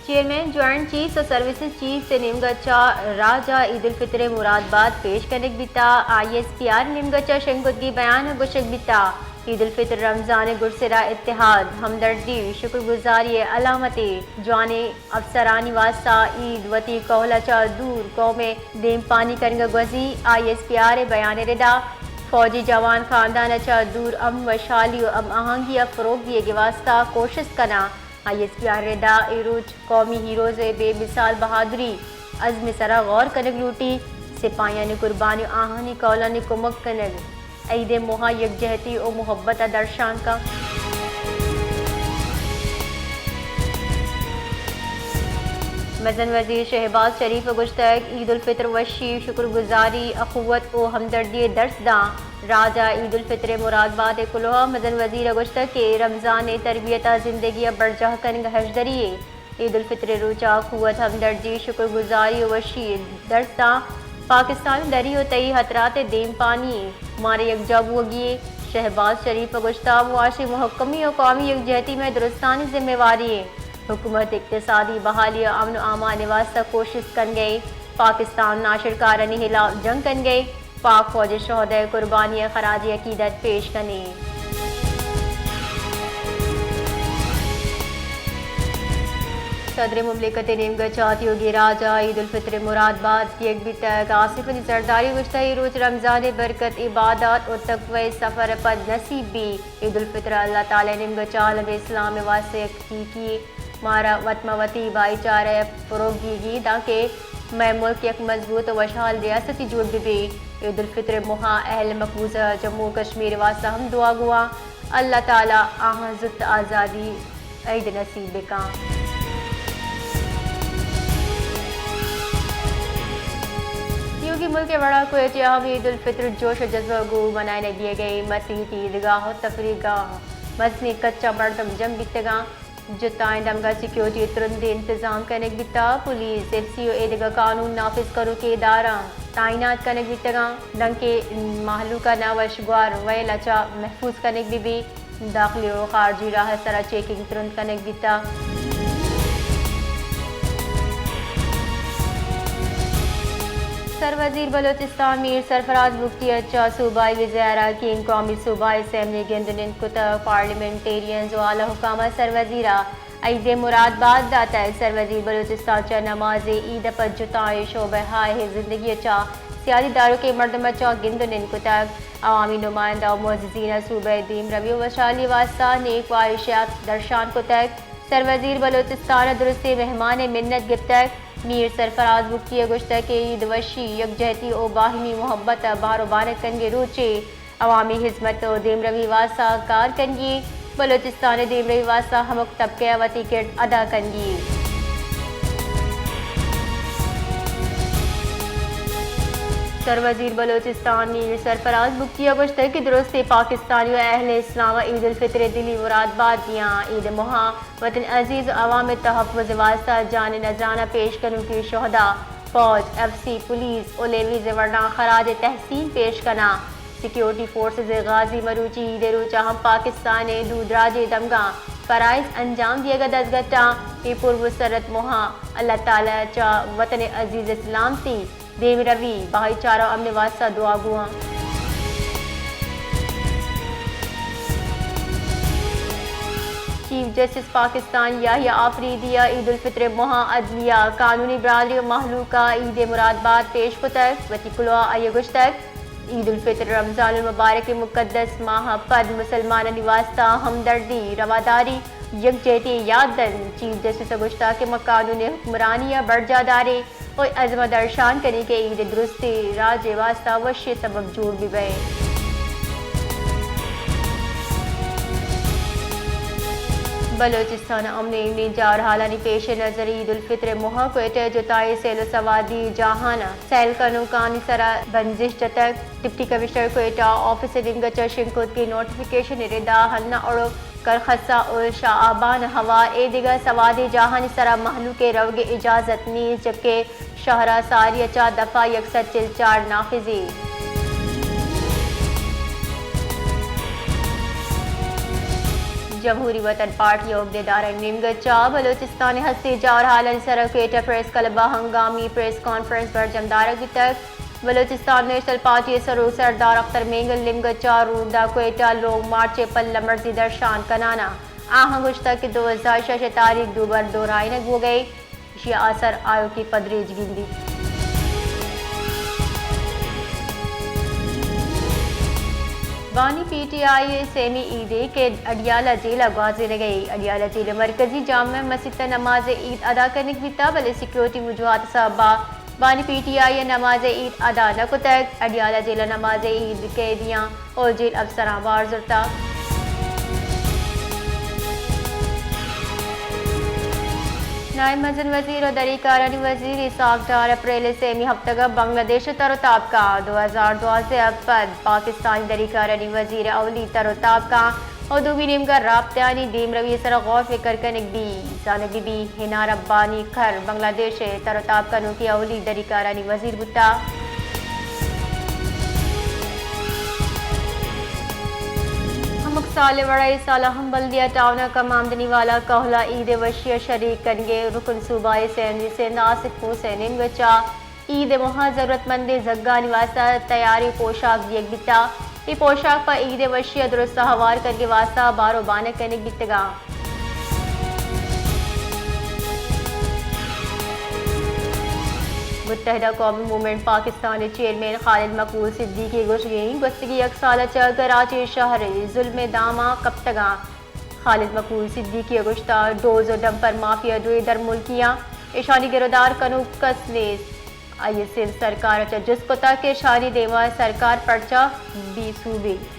Chairman joint chiefs و services chiefs ء نیمگا چہ راج ء عید الفطر ء مراد بات پیش کنگ بیتا۔ آئی ایس پی آر ء نیمگا چہ شنگ کتگی بیان ء گوشگ بیتا، عید الفطر رمضان ء گڈسرا اتحاد، ہمدردی، شکر گزاری ء علامتے۔ جوانیں افسرانی واستا عید وتی کہول ء چہ دور قوم ء دیمپانی کنگ ء گوزی۔ آئی ایس پی آر ء بیان ء ردا فوجی جوان خاندان ء چہ دور امن وشحالی و ہم آہنگی ء فروغ دیگ ء واستا کوشست کناں۔ آئی ایس پی آر ء ردا اے روچ قومی ہیروز ء بے مثال بہادری، عزم ء سرا غور کنگ لوٹی۔ سپاہیانی قربانی و آہانی کہولانی کمک کنگ عید ء موہ ء یکجہتی و محبت ء درشان کنت۔ مزن وزیر شہباز شریف ء گوشتگ، عید الفطر وشی، شکر گزاری، اخوت و ہمدردی ء درس داں۔ راج ء عید الفطر ء مراد بات ء کلوہ ء مزن وزیر ء گوشتگ کہ رمضان ء تربیت ء زندگی ء برجاہ کنگ ء ہژدری یے۔ عید الفطر ء روچ ء اخوت، ہمدردی، شکر گزاری و وشی ء درس داں۔ پاکستان دری و تئی ہترات ء دیمپانی یے، مارا یکجا بوگی یے۔ شہباز شریف ء گوشتگ، معاشی مہکمی و قومی یکجہتی مئے درستانی ذمہ واری یے۔ حکومت اقتصادی بحالی و امن و امان ء واستہ کوشست کنگ ء، پاکستان ناشرکارانی ہلاپ جنگ کنگ ء، پاک فوج ء شہداء قربانی ء خراج عقیدت پیش کنی۔ صدر مملکت ء نیمگا چہ آتیوگی راج ء عید الفطر ء مراد بات دیگ بیتگ۔ آصف علی زرداری گوشتگ، اے روچ رمضان ء برکت، عبادات و تقوی ء سفر ء پد نصیب بی۔ عید الفطر اللہ تعالی ء نیمگا چہ عالم اسلام ء واستہ یک ٹیکی، مارا وت مہ وتی بھائی چارہ ء فروغ دیگی، دانکہ مئے ملک یک مضبوط و وشحال ریاستی جوڑ بہ بی۔ عید الفطر ء موہ ء اہل مقبوضہ جموں و کشمیر ء واستہ ہم دعا گواں، اللہ تعالی آہاں زوت آزادی عید نصیب بکاں۔ تیوگی ملک ء وڑا کوئٹہ ء ہم عید الفطر جوش و جذبہ گوں منائینگ دیگ ء، مسیت، عیدگاہ و تفریح گاہ مزنیں کچ ء مردم جم بیتگاں۔ جتائیں دمگاں سیکیورٹی ء ترندیں انتظام کنگ بیتگ۔ پولیس، ایف سی و ایدگہ قانون نافذ کنوکیں اداراں تعینات کنگ بیتگاں، دانکہ مہلوک ء نہ وش گوار ویل ء چہ محفوظ کنگ بہ بیت۔ داخلی و خارجی راہ ء سرا چیکنگ ترند کنگ بیتگ۔ سروزیر بلوچستان میر سرفراز بگٹی ء چہ صوبائی وزیر ء کین قومی صوبائی اسمبلی گند و نند کتگ۔ پارلیمنٹیرینز و اعلی حکام ء سروزیر ء عید ء مراد بات داتگ۔ سروزیر بلوچستان چہ نماز عید ء پد جتائیں شعبہ ہائے زندگی ء چہ سیادی داروکیں مردم ء چہ گند و نند کتگ۔ عوامی نمائندہ و معززین ء صوبہ ء دیمروی و وشحالی ء واستہ نیک واہشات درشان کتگ۔ سروزیر بلوچستان ء درستیں مہمان ء منت گپتگ۔ میر سرفراز بگٹی ء گوشتگ کہ عید وشی، یکجہتی و باہمی محبت ء بہر و بانگ کنگے روچے۔ عوامی ہزمت و دیمروی واستا کار کنگی، بلوچستان ء دیمروی واستا ہمک طبقہ ء وتی کرد ادا کنگی۔ سروزیر بلوچستان میر سرفراز بگٹی ء گوشتگ کہ درستیں پاکستانی و اہل اسلام ء عید الفطر ء دلی مراد بات دیاں۔ عید ء موہ ء وطن عزیز و عوام ء تحفظ ء واستا جان ء نذرانہ پیش کنوکیں شہدا، فوج، ایف سی، پولیس و لیویز ء وڑاں خراج تحسین پیش کناں۔ سیکیورٹی فورسز ء غازی مروچی عید ء روچ ء ہم پاکستان ء دودراجیں دمگاں فرائض انجام دیگ ء دزگٹاں۔ اے پرمسرت موہ ء اللہ تعالی ء چہ وطن عزیز ء سلامتی، دیمروی، بھائی چارہ و امن ء واستہ دعا گواں۔ چیف جسٹس پاکستان یحییٰ آفریدی ء عید الفطر ء موہ ء عدلیہ، قانونی برادری و مہلوک ء عید ء مراد بات پیش کتگ۔ وتی کلوہ ء آئی ء گوشتگ، عید الفطر رمضان المبارک ء مقدس ماہ ء پد مسلمانانی واستہ ہمدردی، رواداری، یکجہتی ء یات دنت۔ چیف جسٹس ء گوشتگ کہ ما قانون ء حکمرانی ء برجاہ داریں و عزم ء درشان کنیں کہ عید ء درستی راج ء واستہ وشی ء سبب جوڑ بہ بئیں۔ بلوچستان ء امن ء ایمنی جارحالانی پیش نظر عید الفطر ء موہ ء کوئٹہ ء جتائیں سیل و سوادی جاہاناں سیل کنوکانی سرا بندش جتگ۔ ڈپٹی کمشنر کوئٹہ آفس ء نیمگ ء چہ شنگ کتگیں نوٹیفکیشن ء ردا ہنہ اڑک، کرخسا و شاہ آبان ء ہوار اے دگہ سوادیں جاہانی سرا مہلوک ء روگ ء اجازت نیست، جبکہ شہر ء ساری ء چہ دفعہ یک سد چل چار نافذی۔ جمہوری وطن پارٹی ءِ عہدیدارانی نیمگ ءَ چہ بلوچستان ءِ ہستیں جارحالانی سر ءَ کوئٹہ پریس کلب ءَ ہنگامی پریس کانفرنس برجم دارگ بیتگ۔ بلوچستان نیشنل پارٹی ءِ سروک سردار اختر مینگل نیمگ ءَ چہ روڈ ءَ کوئٹہ لونگ مارچ ءِ پلہ مرزی درشان کنان ءَ آہاں گوشتگ کہ دو ہزار شش ءِ تاریخ دوبر دورائینگ بوگ ءَ ایشی ءِ اثر آیوکیں پدریچ گندیت۔ بانی پی ٹی آئی ءِ سیمی عیدے کہ اڈیالہ جیل ءَ گوازینگ ءَ، اڈیالہ جیل ءِ مرکزی جامع مسیت ءَ نماز عید ادا کنگ بیتگ، بلے سیکورٹی وجوہات ءِ سبب ءَ بانی پی ٹی آئی ءَ نماز عید ادا نہ کتگ۔ اڈیالہ جیل ءَ نماز عید قیدیاں ءُ جیل افسراں بار زرتگ۔ نائب مزن وزیر ءُ دری کارانی وزیر اسحاق ڈار اپریل ءِ سیمی ہفتگ ءَ بنگلہ دیش ءَ تر ءُ تاب کنت۔ دو ہزار دوازدہ ءَ پد پاکستانی دری کارانی وزیر ءِ اولی تر ءُ تاب کنت ءُ دومی نیمگ ءَ رابطہانی دیمروی ءِ سر ءَ غور فکر کنگ بیت۔ زانگ بہ بیت، ہنا ربانی کر بنگلہ دیش ءِ تر ءُ تاب کنوکیں اولی دری کارانی وزیر بوتگ۔ ہمک سال ءِ وڑ ءَ اے سال ءَ ہم بلدیہ ٹاؤن ءَ کم آمدنی والا کہول ءَ عید ءِ وشی ءَ شریک کنگ ءِ رکن صوبائی اسمبلی سندھ آصف حسین ءِ نیمگ ءَ چہ عید ءِ موہ ءَ ضرورت مندیں زھگانی واستہ تیاریں پوشاک دیگ بیتگ۔ اے پوشاک پہ عید ءِ وشی ءَ درست ءُ ہوار کنگ ءِ واستہ بار ءُ بانگ کنگ بیتگ اَنت۔ متحدہ قومی موومنٹ پاکستان ءِ چیئرمین خالد مقبول صدیقی ءِ گوشگ اِنت، گوستگیں یک سال ءَ چہ کراچی شہر ظلم ءِ دام ءَ کپتگ اَنت۔ خالد مقبول صدیقی ءَ گوشتگ، ڈوز ءُ ڈمپر مافیا دوئیں درملکی اَنت، اشانی گرودار کنوک کس نیست۔ آئی ءَ سندھ سرکار ءَ چہ جست کتگ کہ اشانی دیم ءَ سرکار پرچا بے سوب اِنت۔